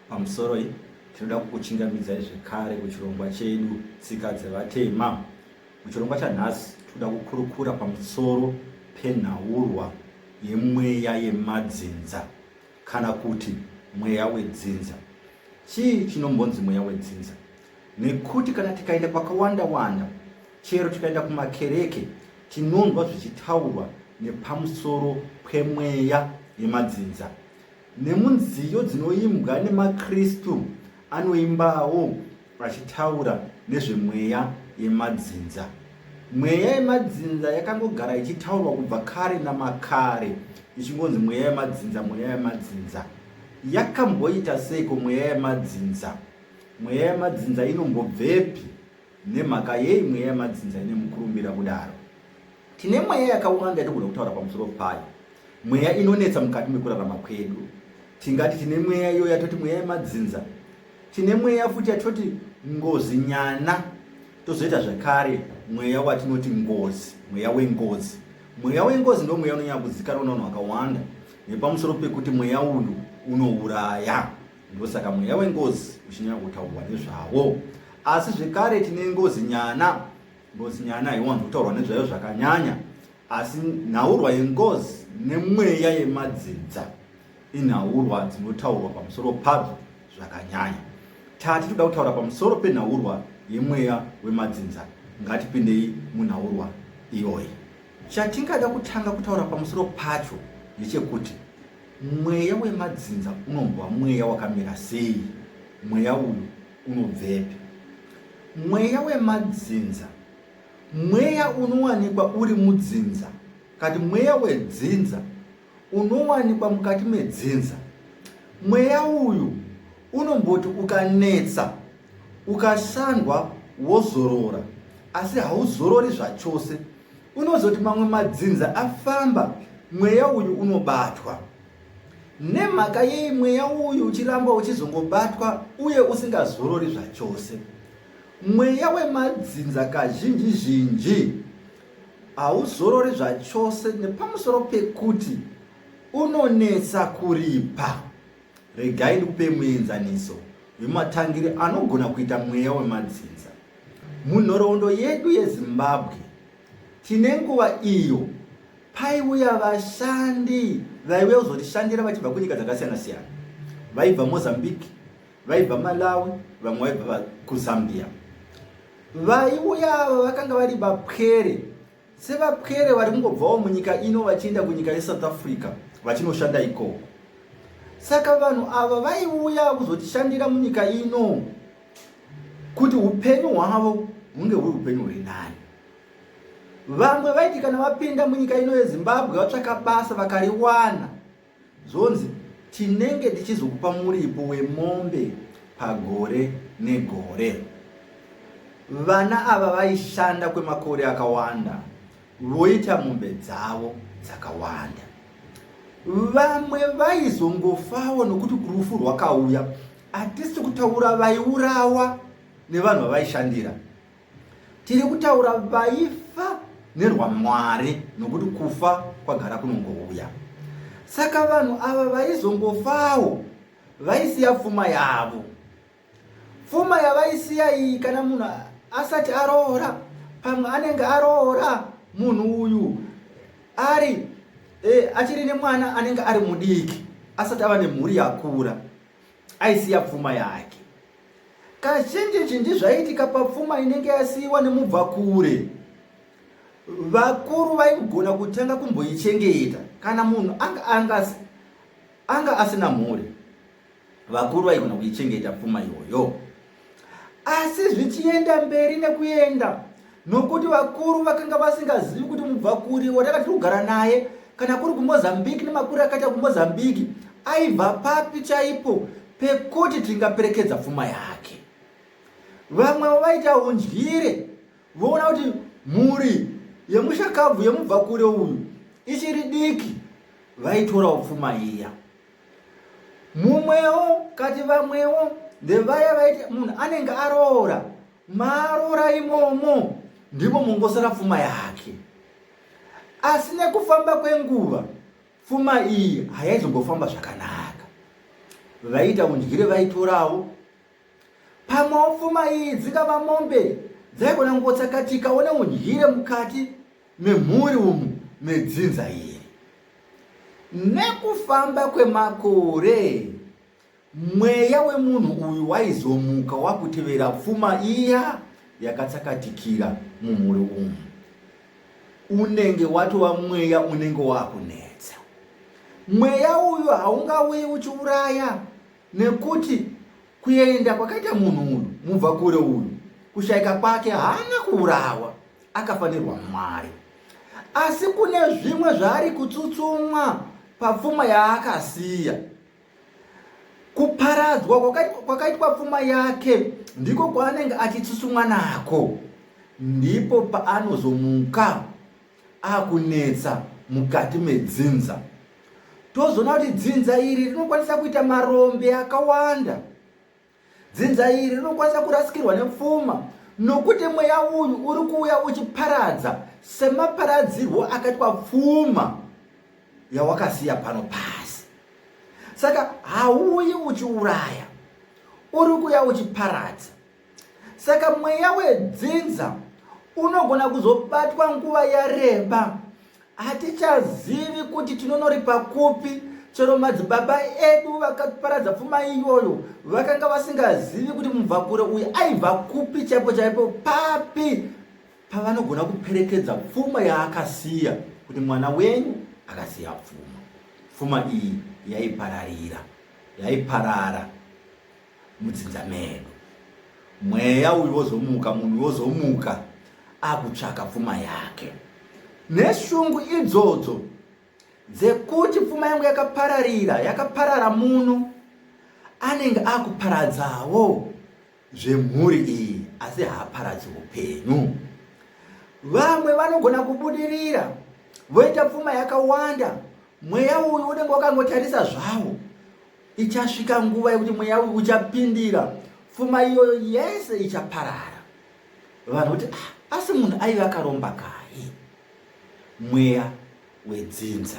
Pamusoroi, tinoda kukuchingamidzai zvekare kuchirongwa chedu Tsika dzeVatema. Muchirongwa chanhasi tinoda kukurukura pamusoro penhaurwa yemweya yemadzinza kana kuti mweya wedzinza. Chii chinombonzi mweya wedzinza? Nekuti kana tikaenda kwakawanda wanda, chero tikaenda kumakereke, tinonzwa zvichitaurwa nepamusoro pemweya yemadzinza. Nemunziyo dzinoimbwa nemaKristu anoimbawo vachitaura nezvemweya yemadzinza. Mweya yemadzinza yakangogara ichitaurwa kubva kare namakare ichingonzi mweya yemadzinza, mweya yemadzinza. Yakamboita seiko mweya yemadzinza? Mweya yemadzinza inombobvepi? Nemhaka yei mweya yemadzinza ine mukurumbira kudaro? Tine mweya yakawanda yatinogona kutaura pamusoro payo. Mweya inonetsa mukati mekurarama kwedu. Tingati tine mweya iyo yatoti mweya yemadzinza. Tine mweya futi yatoti ngozi nyana. Tozoita zvekare mweya watinoti ngozi, mweya wengozi. Mweya wengozi ndo mweya unonyanya kuzikanwa nevanhu vakawanda nepamusoro pekuti mweya uyu unouraya. Ndosaka mweya wengozi uchinyanya kutaurwa nezvawo. Asi zvekare tine ngozi nyana. Ngozi nyana haiwanzi kutaurwa nezvayo zvakanyanya, asi nhaurwa yengozi nemweya yemadzinza inhaurwa dzinotaurwa pamusoro padzo zvakanyanya. Tati toda kutaura pamusoro penhaurwa yemweya wemadzinza. Ngatipindei munhaurwa iyoyi. Chatingada kutanga kutaura pamusoro pacho ndechekuti mweya wemadzinza unombova mweya wakamira sei? Mweya uyu unobvepi? Mweya wemadzinza mweya unowanikwa uri mudzinza kati mweya wedzinza unowanikwa mukati medzinza. Mweya uyu unomboti ukanetsa ukashandwa wozorora, asi hauzorori zvachose. Unozoti mamwe madzinza afamba, mweya uyu unobatwa. Nemhaka yei mweya uyu uchiramba uchizongobatwa uye usingazorori zvachose? Mweya wemadzinza kazhinji zhinji hauzorori zvachose nepamusoro pekuti unonetsa kuripa. Regai ndikupei muenzaniso wematangire anogona kuita mweya wemadzinza. Munhoroondo yedu yeZimbabwe tine nguva iyo paiuya vashandi vaiuya kuzotishandira vachibva kunyika dzakasiyana siyana, vaibva Mozambique, vaibva Malawi, vamwe vaibva kuZambia. Vaiuya ava vakanga vari vapwere sevapwere vari kungobvawo munyika ino vachienda kunyika yeSouth Africa vachinoshanda ikoko. Saka vanhu ava vaiuya kuzotishandira munyika ino kuti upenyu hwavo hunge huri upenyu huri nani. Vamwe vaiti kana vapinda munyika ino yeZimbabwe vatsvaka basa vakariwana, zvonzi tinenge tichizokupa muripo wemombe pagore negore. Vana ava vaishanda kwemakore akawanda voita mombe dzavo dzakawanda. Vamwe vaizongofawo nokuti rufu rwakauya. Hatisi kutaura vaiurawa nevanhu vavaishandira. Tiri kutaura vaifa nerwaMwari nokuti kufa kwagara kunongouya. Saka vanhu ava vaizongofawo vaisiya pfuma yavo. Pfuma yavaisiya iyi kana munhu asati aroora, pamwe anenge aroora munhu uyu ari e, achiri nemwana anenge ari mudiki asati ava nemhuri yakura, aisiya pfuma yake. Kazhinji zhinji zvaiitika papfuma inenge yasiiwa nemubvakure. Vakuru vaigona kutanga kumboichengeta kana munhu anga, anga, anga asina mhuri. Vakuru vaigona kuichengeta pfuma iyoyo. Asi zvichienda mberi nekuenda nokuti vakuru vakanga vasingazivi kuti mubvakuri watakati kugara naye kana kuri kuMozambique nemakuri akaita kuMozambique aibva papi chaipo pekuti tingaperekedza pfuma yake. Vamwe vaita undyire voona kuti mhuri yemushakabvu yemubvakure uyu ichiri diki, vaitorawo pfuma iya. Mumwewo kati vamwewo ndevaya vaiti munhu anenge aroora Maroora imomo ndimo mungosara pfuma yake. Asi nekufamba kwenguva pfuma iyi hayaizombofamba zvakanaka. Vaiita undyire vaitorawo. Pamwewo pfuma iyi dzingava mombe dzaigona kungotsakatikawo neundyire mukati memhuri umu medzinza iri. Nekufamba kwemakore, mweya wemunhu uyu waizomuka wakutevera pfuma iya yakatsakatikira mumhuri umu. Unenge watova mweya unenge wakunetsa. Mweya uyu haungauyi uchiuraya nekuti kuenda kwakaita munhu uyu mubvakure uyu kushaika kwake haana kuurawa akafanirwa Mwari. Asi kune zvimwe zvaari kutsutsumwa papfuma yaakasiya. Kuparadzwa kwakaitwa pfuma yake ndiko kwaanenge achitsutsumwa nako. Ndipo paanozomuka akunetsa mukati medzinza. Tozoona kuti dzinza iri rinokwanisa kuita marombe akawanda. Dzinza iri rinokwanisa kurasikirwa nepfuma nokuti mweya uyu uri kuuya uchiparadza semaparadzirwo akaitwa pfuma yawakasiya pano pasi. Saka hauyi uchiuraya, uri kuuya uchiparadza. Saka mweya wedzinza unogona kuzobatwa nguva yareba. Hatichazivi kuti tinonoripa kupi. Chero madzibaba edu vakaparadza pfuma iyoyo vakanga vasingazivi kuti mubvakure uyu aibva kupi chaipo chaipo papi pavanogona kuperekedza pfuma yaakasiya kuti mwana wenyu akasiya pfuma. Pfuma iyi yaipararira, yaiparara mudzinza medu. Mweya uyu wozomuka, munhu wozomuka akutsvaka pfuma yake neshungu idzodzo dzekuti pfuma yangu yakapararira, yakaparara muno, anenge akuparadzawo zvemhuri iyi, asi haaparadzi upenyu. Vamwe vanogona kubudirira voita pfuma yakawanda, mweya uyu unenge wakangotarisa zvawo. Ichasvika nguva yekuti mweya uyu uchapindira, pfuma iyoyo yese ichaparara. Vanhu kuti ah, asi munhu aive akaromba kai? Mweya wedzinza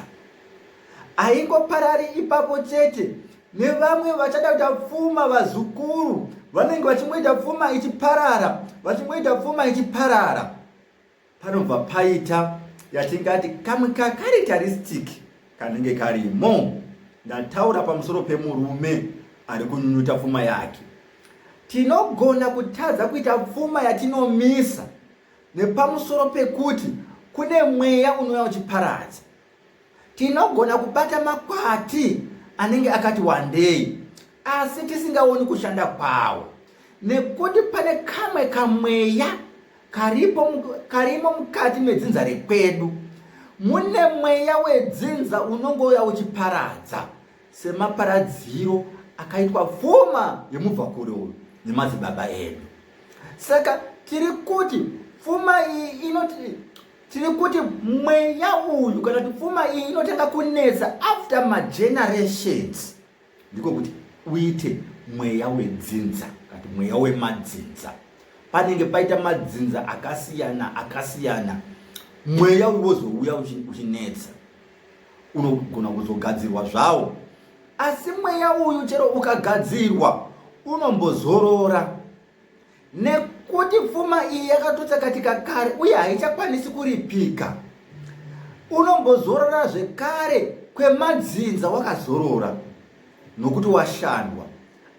aingoparari ipapo chete. Nevamwe vachada kuita pfuma, vazukuru vanenge vachingoita pfuma ichiparara, vachingoita pfuma ichiparara. Panobva paita yatingati kamwe kacharacteristic kanenge karimo. Ndataura pamusoro pemurume ari kunyunyuta pfuma yake. Tinogona kutadza kuita pfuma yatinomisa nepamusoro pekuti kune mweya unouya uchiparadza. Tinogona kubata makwati anenge akati wandei asi tisingaoni kushanda kwawo nekuti pane kamwe kamweya karipo karimo mukati medzinza rekwedu. Mune mweya wedzinza unongouya uchiparadza semaparadziro akaitwa pfuma yemubvakure uyu nemadzibaba edu. Saka tiri kuti pfuma iyi inoti tiri kuti mweya uyu kana kuti pfuma iyi inotanga kunetsa after magenerations, ndiko kuti uite mweya wedzinza kana kuti mweya wemadzinza. Panenge paita madzinza akasiyana akasiyana, mweya uyu wozouya uchinetsa, unogona kuzogadzirwa zvawo, asi mweya uyu chero ukagadzirwa unombozorora nekuti pfuma iyi yakatotsakatika kare uye haichakwanisi kuripika. Unombozorora zvekare kwemadzinza wakazorora nokuti washandwa,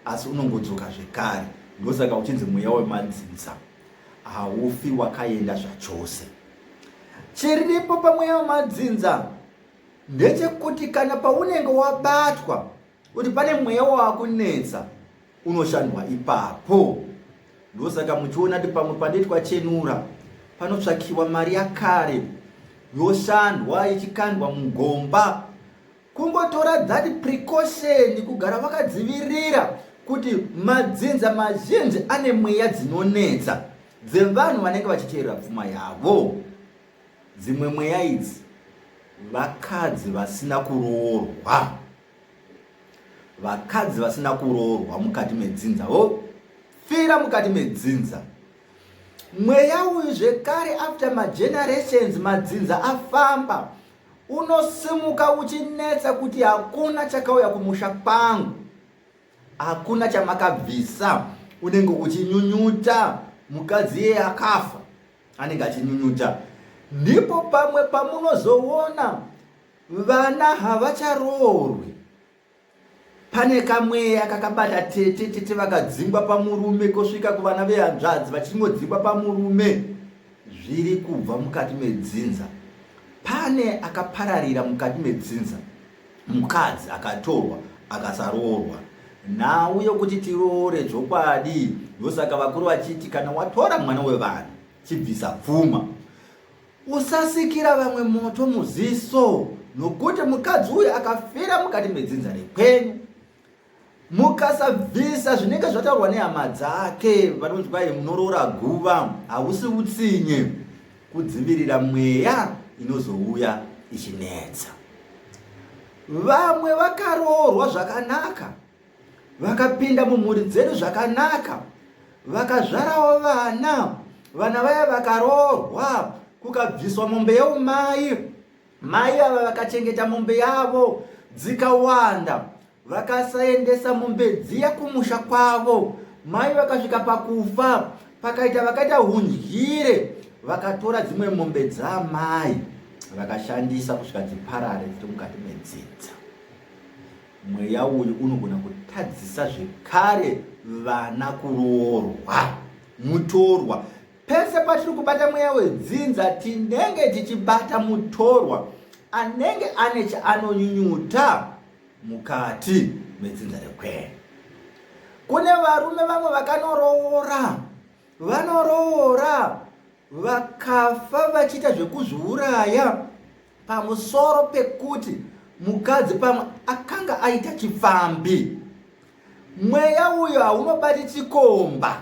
asi unongodzoka zvekare. Ndosaka uchinzi mweya wemadzinza haufi wakaenda zvachose. Chiripo pamweya wemadzinza ndechekuti kana paunenge wabatwa kuti pane mweya wakunetsa, unoshandwa ipapo. Ndosaka muchiona kuti pamwe panoitwa chenura panotsvakiwa mari yakare yoshandwa ichikandwa mugomba, kungotora that precaution, kugara vakadzivirira kuti madzinza mazhinji ane mweya dzinonetsa dzevanhu vanenge vachiteerera pfuma yavo. Dzimwe mweya idzi vakadzi vasina kuroorwa, vakadzi vasina kuroorwa mukati medzinza vofira mukati medzinza. Mweya uyu zvekare after magenerations, madzinza afamba, unosimuka uchinetsa kuti hakuna chakauya kumusha kwangu. Hakuna chamakabvisa, unenge uchinyunyuta mukadzi iye akafa anenge achinyunyuta. Ndipo pamwe pamunozoona vana havacharoorwi. Pane kamweya kakabata tete, tete vakadzingwa pamurume kosvika kuvana vehanzvadzi vachingodzingwa pamurume. Zviri kubva mukati medzinza. Pane akapararira mukati medzinza, mukadzi akatorwa akasaroorwa. Nhau yokuti tiroore zvokwadi, ndosaka vakuru vachiti kana watora mwana wevanhu chibvisa pfuma. Usasikira vamwe moto muziso nokuti mukadzi uyu akafira mukati medzinza rekwenyu. Mukasabvisa zvinenge zvataurwa nehama dzake vanonzi kwai munoroora guva, hausi utsinye kudzivirira mweya inozouya ichinetsa. Vamwe vakaroorwa zvakanaka vakapinda mumhuri dzedu zvakanaka vakazvarawo vana vana vaya vakaroorwa kukabviswa mombe yeumai mai ava vakachengeta mombe yavo dzikawanda vakasaendesa mombe dziya kumusha kwavo mai vakasvika pakufa pakaita vakaita hundyire vakatora dzimwe mombe dzaamai vakashandisa kusvika dziparare dziri mukati medzinza Mweya uyu unogona kutadzisa zvekare vana kuroorwa. Mutorwa. Pese patiri kubata mweya wedzinza tinenge tichibata mutorwa anenge ane chaanonyunyuta mukati medzinza rekwenyu. Kune varume vamwe vakanoroora, vanoroora vakafa vachiita zvekuzviuraya pamusoro pekuti mukadzi pamwe akanga aita chipfambi. Mweya uyo haunobati chikomba,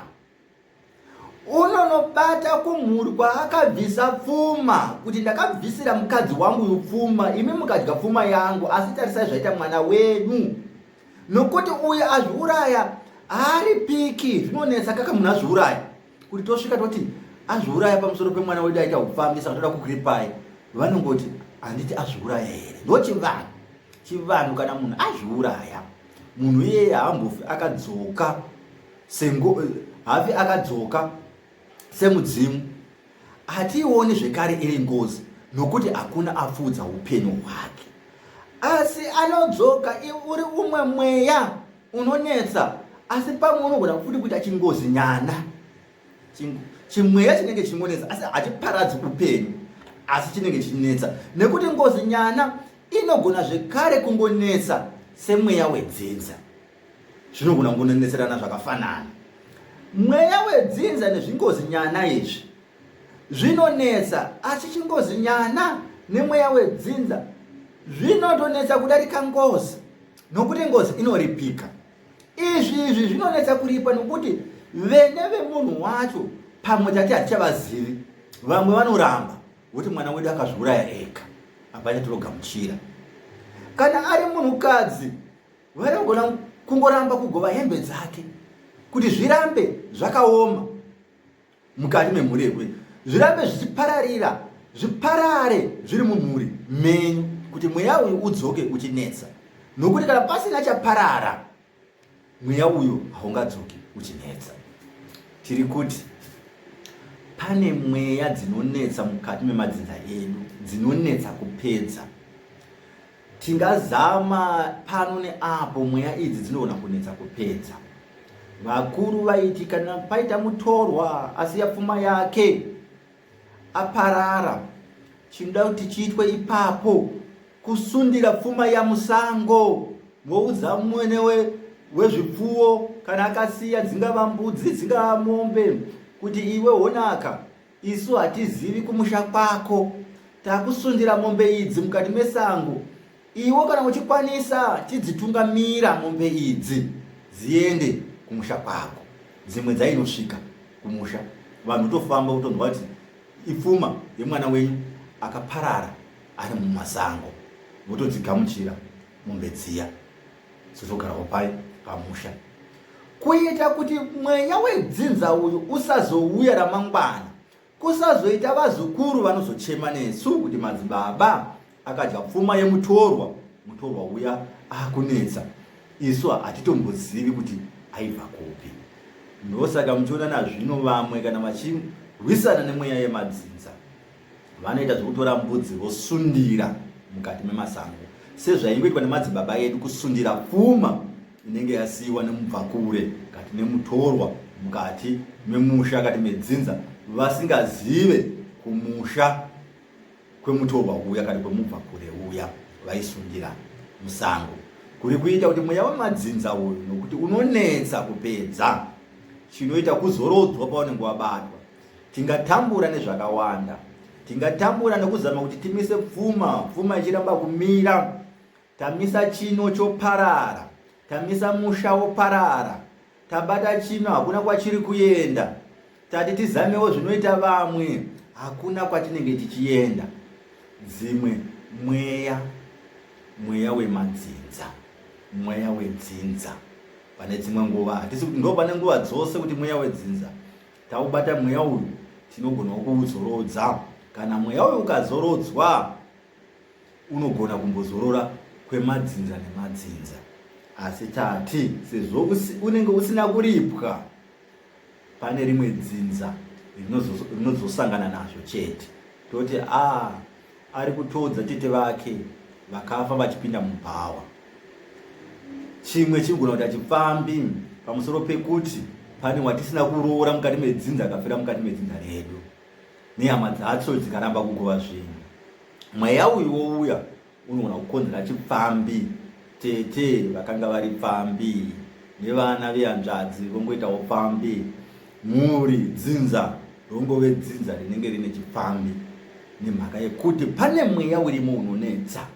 unonobata kumhuri kwaakabvisa pfuma, kuti ndakabvisira mukadzi wangu uyu pfuma, imi mukadya pfuma yangu, asi tarisai zvaita mwana wenyu. Nokuti uyu azviuraya haaripiki, zvinonetsa kaka munhu azviuraya kuti tosvika toti azviuraya pamusoro pemwana wedu aita upfambi saka toda kukuripai, vanongoti handiti azviuraya here? Ndochivanhu. Chivanhu kana munhu azviuraya, munhu iyeye haambofi akadzoka sengo, hafi akadzoka semudzimu. Hatiioni zvekare iri ngozi nokuti hakuna apfuudza upenyu hwake, asi anodzoka uri umwe mweya unonetsa, asi pamwe unogona futi kuita chingozi nyana, chimweya chinenge chingonetsa, asi hachiparadzi upenyu, asi chinenge chinetsa nekuti ngozi nyana inogona zvekare kungonetsa semweya wedzinza. Zvinogona kungonetserana zvakafanana. Mweya wedzinza nezvingozi nyana izvi zvinonetsa, asi chingozi nyana nemweya wedzinza zvinotonetsa kudarika ngozi, nokuti ngozi inoripika. Izvi izvi zvinonetsa kuripa nokuti vene vemunhu wacho pamwe tati hatichavazivi, vamwe vanoramba voti mwana wedu akazviuraya ega, hapana tinogamuchira. Kana ari munhukadzi vanogona kungoramba kugova hembe dzake kuti zvirambe zvakaoma mukati memhuri yekwenyu, zvirambe zvichipararira, zviparare zviri mumhuri menyu, kuti mweya uyu udzoke uchinetsa. Nokuti kana pasina chaparara, mweya uyu haungadzoki uchinetsa. Tiri kuti pane mweya dzinonetsa mukati memadzinza edu, dzinonetsa kupedza. Tingazama pano neapo, mweya idzi dzinogona kunetsa kupedza. Vakuru vaiti kana paita mutorwa asiya pfuma yake aparara, chinoda kuti chiitwe ipapo kusundira pfuma yamusango, voudza mwene wezvipfuwo kana akasiya dzingava mbudzi dzingava mombe kuti iwe honaka, isu hatizivi kumusha kwako, takusundira mombe idzi mukati mesango, iwe kana uchikwanisa chidzitungamira mombe idzi dziende kumusha kwako. Dzimwe dzainosvika kumusha, vanhu votofamba votonzwa kuti ipfuma yemwana wenyu akaparara ari mumasango, votodzigamuchira mombe dziya dzotogarawo pai pamusha, kuita kuti mweya wedzinza uyu usazouya ramangwana, kusazoita vazukuru vanozochema nesu kuti madzibaba akadya pfuma yemutorwa, mutorwa uya akunetsa. Isu hatitombozivi kuti aibva kupi. Ndosaka muchiona nazvino vamwe kana vachirwisana nemweya yemadzinza vanoita zvekutora mbudzi vosundira mukati memasango sezvaingoitwa nemadzibaba edu kusundira pfuma inenge yasiiwa nemubvakure kati nemutorwa mukati memusha kati medzinza vasingazive kumusha kwemutorwa uya kana kwemubvakure uya vaisundira musango kuri kuita kuti mweya wemadzinza uyu nokuti unonetsa kupedza chinoita kuzorodzwa paunenge wabatwa Tingatambura nezvakawanda. Tingatambura nekuzama kuti timise pfuma, pfuma ichiramba kumira. Tamisa chino choparara, tamisa musha woparara, tabata chino hakuna kwachiri kuenda. Tati tizamewo zvinoita vamwe, hakuna kwatinenge tichienda. Dzimwe mweya, mweya wemadzinza, mweya wedzinza. Pane dzimwe nguva hatisi kuti ndo pane nguva dzose kuti mweya wedzinza Taubata mweya uyu tinogona kuuzorodza. Kana mweya uyu ukazorodzwa unogona kumbozorora kwemadzinza nemadzinza. Asi tati sezvo unenge usina kuripwa pane rimwe dzinza rinozosangana nazvo chete. Toti a ah, ari kutodza tete vake vakafa vachipinda mubhawa. Chimwe chinogona kuita chipfambi pamusoro pekuti pane watisina kuroora mukati medzinza akafira mukati medzinza redu nehama dzacho dzikaramba kugova zvinhu. Mweya uyu wouya unogona kukonzera chipfambi, tete vakanga vari pfambi nevana vehanzvadzi vongoitawo pfambi, mhuri dzinza rongove dzinza rinenge rine chipfambi nemhaka yekuti pane mweya urimo unonetsa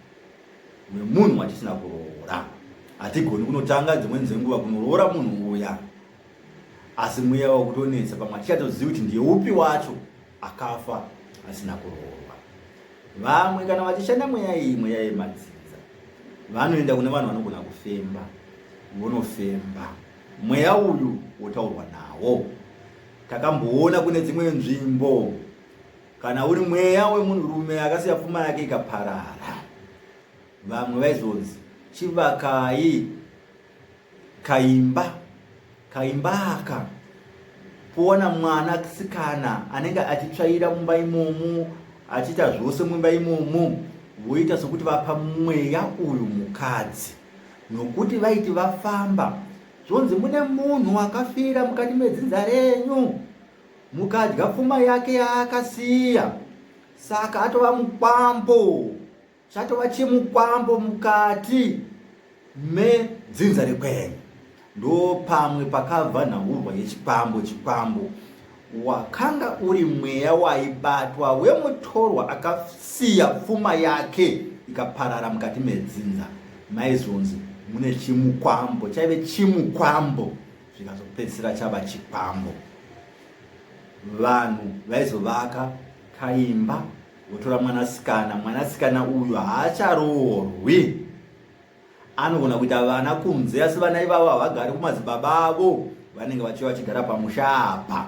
wemunhu watisina kuroora. Hatigoni kunotanga dzimweni dzenguva kunoroora munhu uya, asi mweya wakutonetsa, pamwe hatichatozivi kuti ndeupi wacho akafa asina kuroorwa. Vamwe kana vachishanda mweya iyi, mweya yemadzinza, vanoenda kune vanhu vanogona kufemba, vonofemba mweya uyu wotaurwa nawo. Takamboona kune dzimwe nzvimbo kana uri mweya wemunhurume akasiya pfuma yake ikaparara, vamwe vaizonzi chivakai kaimba kaimba aka powana mwana sikana anenge achitsvaira mumba imomo achiita zvose mumba imomo, voita sokuti vapa mweya uyu mukadzi, nokuti vaiti vafamba zvonzi mune munhu akafira mukati medzinza renyu mukadya pfuma yake yaakasiya, saka atova mukwambo, chatova chimukwambo mukati medzinza rekwenyu. Ndopamwe pakabva nhaurwa yechikwambo. Chikwambo wakanga uri mweya waibatwa wemutorwa akasiya pfuma yake ikaparara mukati medzinza, maizonzi mune chimukwambo, chaive chimukwambo zvikazopedzisira chava chikwambo. Vanhu vaizovaka kaimba votora mwanasikana. Mwanasikana uyu haacharoorwi, anogona kuita vana kunze, asi vana ivavo havagari kumadzibaba avo, vanenge vachiva vachigara pamusha apa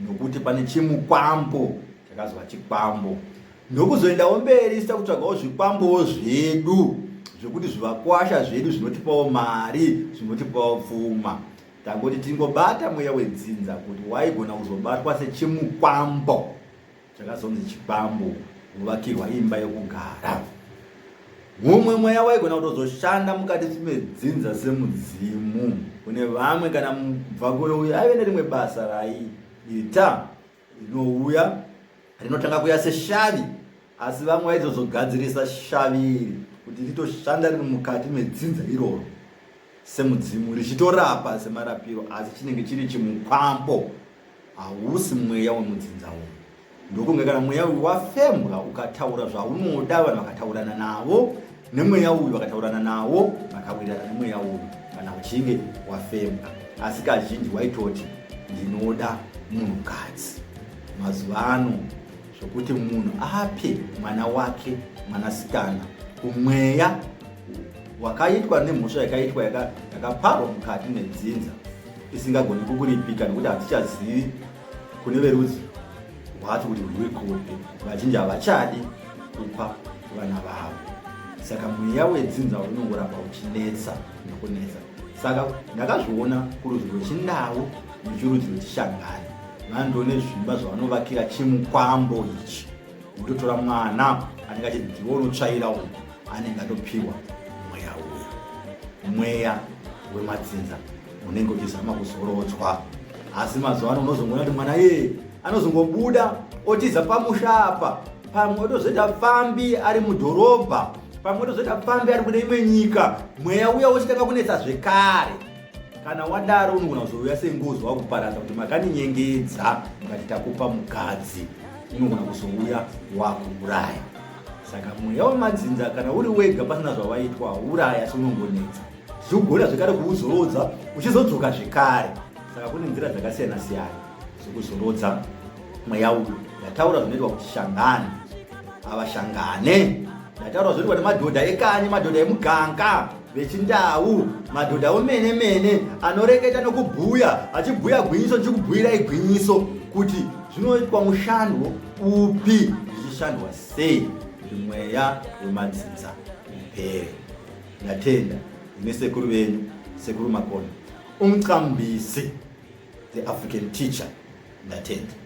nokuti pane chimukwambo chakazova chikwambo. Ndokuzoendawo mberi sita kutsvagawo zvikwambowo zvedu zvekuti zvivakwasha zvedu zvinotipawo mari, zvinotipawo pfuma. Tangoti tingobata mweya wedzinza kuti waigona kuzobatwa sechimukwambo chakazonzi chikwambo, kuvakirwa imba yokugara. Mumwe mweya waigona kutozoshanda mukati medzinza semudzimu kune vamwe, kana mubvakure uyu aive nerimwe basa raiita rinouya rinotanga kuya seshavi, asi vamwe vaizozogadzirisa shavi iri kuti ritoshanda riri mukati medzinza iroro semudzimu, richitorapa semarapiro, asi chinenge chiri chimukwambo, hausi mweya wemudzinza umu. Ndokunge kana mweya uyu wafembwa ukataura zvaunoda, vanhu vakataurana navo nemweya uyu, vakataurana nawo vakawirirana nemweya uyu kana uchinge wafembwa. Asi kazhinji waitoti ndinoda munhukadzi. Mazuva ano zvokuti munhu ape mwana wake mwanasikana kumweya wakaitwa nemhosva yakaitwa yakaparwa mukati medzinza isingagoni kukuripika, nekuti hatichazivi kune verudzi rwacho kuti rwuri kupi, vazhinji havachadi kupa vana vavo. Saka mweya wedzinza unongoramba uchinetsa nokunetsa. Saka ndakazviona kurudzi rwechindau nechirudzi rwechishangani, vanotone zvimba zvavanovakira chimukwambo ichi, vototora mwana anenge achiti ndiwe unotsvaira uyu, anenge atopiwa mweya uya, mweya wemadzinza unenge uchizama kuzorodzwa. Asi mazuva ano unozongoona kuti mwana iyeye anozongobuda otiza pamusha apa, pamwe otozoita pfambi ari mudhorobha, pamwe otozoita pfambi ari kune imwe nyika, mweya uya wochitanga kunetsa zvekare. Kana wadaro unogona kuzouya sengozi wakuparadza kuti makaninyengedza mukati takupa mukadzi, unogona kuzouya wakuuraya. Saka mweya wemadzinza kana uri wega pasina zvawaitwa uraya, asi unongonetsa tichigona zvekare kuuzorodza uchizodzoka zvekare. Saka kune nzira dzakasiyana siyana dzekuzorodza mweya uyu. Ndataura zvinoitwa kuti shangani avashangane, ndataura zvinoitwa nemadhodha ekanyi, madhodha emuganga vechindau, madhodha omene mene anoreketa nokubhuya, achibhuya gwinyiso, ndichikubhuyirai gwinyiso kuti zvinoitwa mushando upi, zvichishandwa sei kuti mweya wemadzinza upere. Ndatenda. Ndine sekuru venyu, Sekuru Makoni, umqambisi, the African teacher. Ndatenda.